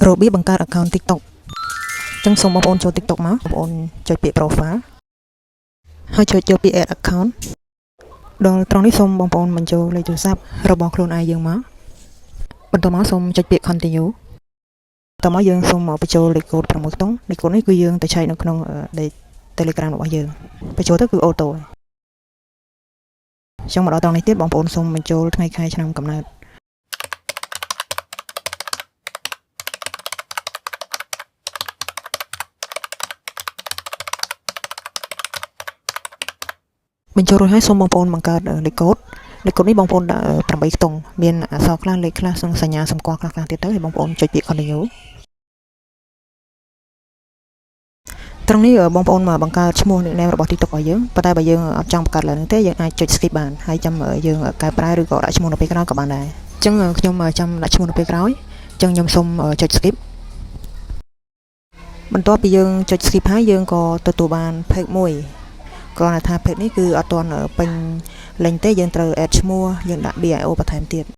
របៀបបង្កើត account TikTok អញ្ចឹងសូមបងប្អូនចូល TikTok មកបងប្អូនចុចពាក្យ profile ហើយចុចយកពាក្យ add account ដល់ត្រង់នេះសូមបងប្អូនបញ្ចូលលេខទូរស័ព្ទរបស់ខ្លួនឯងយើងមកបន្ទាប់មកសូមចុចពាក្យ continue តមកយើងសូមបញ្ចូលលេខកូដ6ខ្ទង់លេខកូដនេះគឺយើងទៅឆែកនៅក្នុងលេខ Telegram របស់យើងបញ្ចូលទៅគឺ auto អញ្ចឹងមកដល់ត្រង់នេះទៀតបងប្អូនសូមបញ្ចូលថ្ងៃខែឆ្នាំកំណើត បញ្ចូលរួចហើយសូមបងប្អូនបង្កើតលេខកូដលេខកូដនេះបងប្អូនដាក់8ខ្ទង់មានអក្សរខ្លះលេខខ្លះនិងសញ្ញាសម្គាល់ខ្លះៗទៀតទៅហើយបងប្អូនចុចពាក្យ continue ត្រង់នេះបងប្អូនមកបង្កើតឈ្មោះ nickname របស់ TikTok របស់យើងប៉ុន្តែបើយើងអត់ចង់បង្កើតឡើងទេយើងអាចចុច skip បានហើយចាំយើងកែប្រែឬក៏ដាក់ឈ្មោះនៅពេលក្រោយក៏បានដែរអញ្ចឹងខ្ញុំចាំដាក់ឈ្មោះនៅពេលក្រោយអញ្ចឹងខ្ញុំសូមចុច skip បន្ទាប់ពីយើងចុច skip ហើយយើងក៏ទទួលបាន page មួយគ្រាន់តែថា page នេះគឺអត់ទាន់ពេញលេញទេយើងត្រូវ add ឈ្មោះយើងដាក់ bio បន្ថែមទៀត។